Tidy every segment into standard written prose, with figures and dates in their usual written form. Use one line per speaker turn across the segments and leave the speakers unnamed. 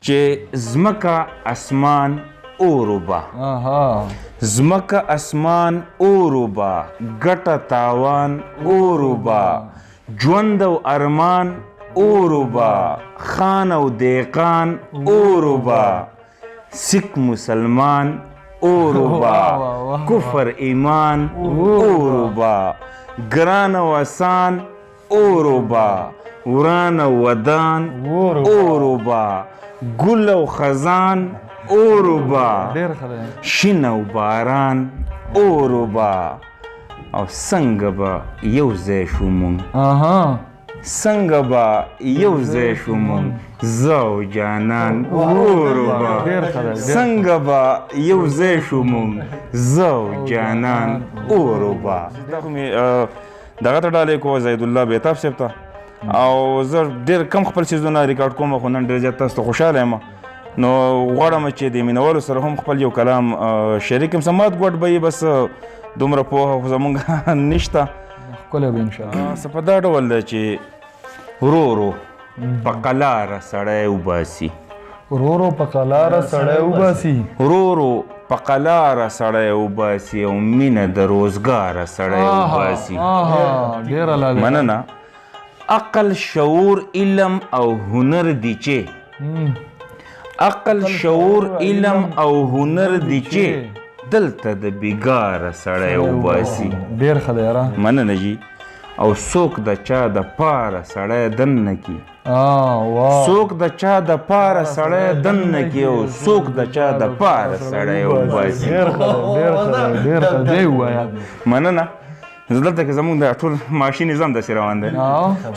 چې ځمکه اسمان اور وبه، ځمکه اسمان اور وبه، ګټه تاوان اور وبه، ژوند او ارمان اور وبه، خان او دیقان اور وبه، سیک مسلمان اور وبه، کفر ایمان اور وبه، ګران او اسان اور وبه، وران او ودان اور وبه، ګل او خزان اور وبه، شین او باران اور وبه. او څنګه به یو ځای شو مونږ، څنګه به یو ځای شو مونږ، زه او جانان اور وبه، څنګه به یو ځای شو مونږ، زه او جانان اور وبه. دا خو مې دغه ته ډالۍ کوه زاهد الله بیتاب صاحب ته. او زه ډېر کم خپل څیزونه ریکارډ کوم، خو نن ډېر زیات تاسو ته خوشحاله یم. نو غواړم چې د مینوالو سره هم خپل یو کلام شریک کړم. سمات ګوډ به یې بس دومره پوهه خو زمونږ نشته.
ښکلی به انشاءالله.
څه په دا ډول ده چې ورو ورو په قلاره سړی وباسي،
ورو ورو په قلاره سړی وباسي،
ورو ورو په قلاره سړی وباسي، او مینه د روزګاره سړی وباسي.
ډېره لا.
مننه. عقل شعور علم او هنر دی چې، عقل شعور علم او هنر دی چې دلته د بیګاره سړی وباسي.
ډېر ښه دی یاره.
مننه جي. او څوک د چا د پاره سړی دننه کي، څوک د چا د پاره سړی دننه کي، او څوک د چا د پاره سړی وباسي.
ډېر ښه دی، ډېر ښه دی، ډېر ښه دی ووایه.
مننه. زه دلته کې زموږ د ټول معاشي نظام داسې روان دی.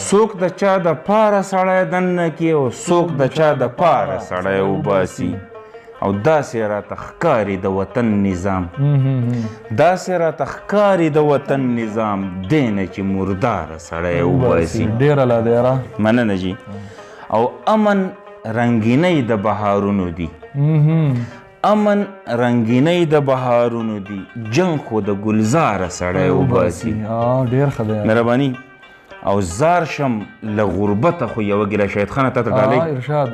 څوک د چا د پاره سړی دننه کي، او څوک د چا د پاره سړی وباسي. او داسې راته ښکاري د وطن نظام، داسې راته ښکاري د وطن نظام، دی نه چې مرداره سړی وباسي.
ډېره لا دی یاره.
مننه جي. او امن رنګینۍ د بهارونو دي، امن رنګینۍ د بهارونو دي، جنګ خو د ګلزاره سړی وباسي.
ډېر ښه دی.
مهرباني. او زار شم له غربته خو یوه ګیله، شاهد خانه تا ته ډالۍ.
ارشاد.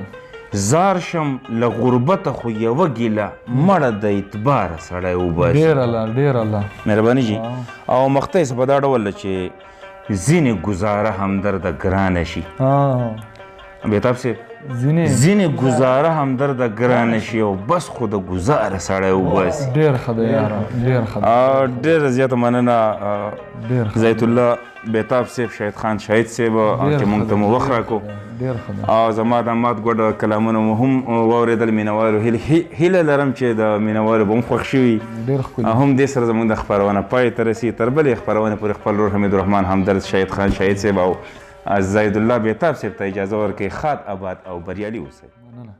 زار شم له غربته خو یوه ګیله، مړه د اعتباره سړی وباسي.
ډېر الله، ډېر الله.
مهرباني جي. او مخته یې په دا ډول چې ځینې ګزاره همدرده ګرانه شي. بیتاب صاحب، ځینې ګزاره همدرده ګرانه شي، او بس خو د ګزاره سړی وباسي.
ډېر ښه دی یاره، ډېر ښه دی.
ډېره زیاته مننه زاهد الله بیتاب صاحب، شاهد خان شاهد صاحب چې مونږ ته مو وخت راکړو.
ډېر ښه دی.
او زما د مات ګډ کلامونه مو هم واورېدل. مینوالو هیله لرم چې د مینوالو به هم خوښ شوي.
ډېر ښکلي.
هم دې سره زموږ د خپرونه پای ته رسي. تر بلې خپرونې پورې خپل ورور حمید الرحمن همدرد، شاهد خان شاهد صاحب او زاهد الله بیتاب صاحب ته اجازه ورکړئ. ښاد، آباد او بریالي اوسئ.
مننه.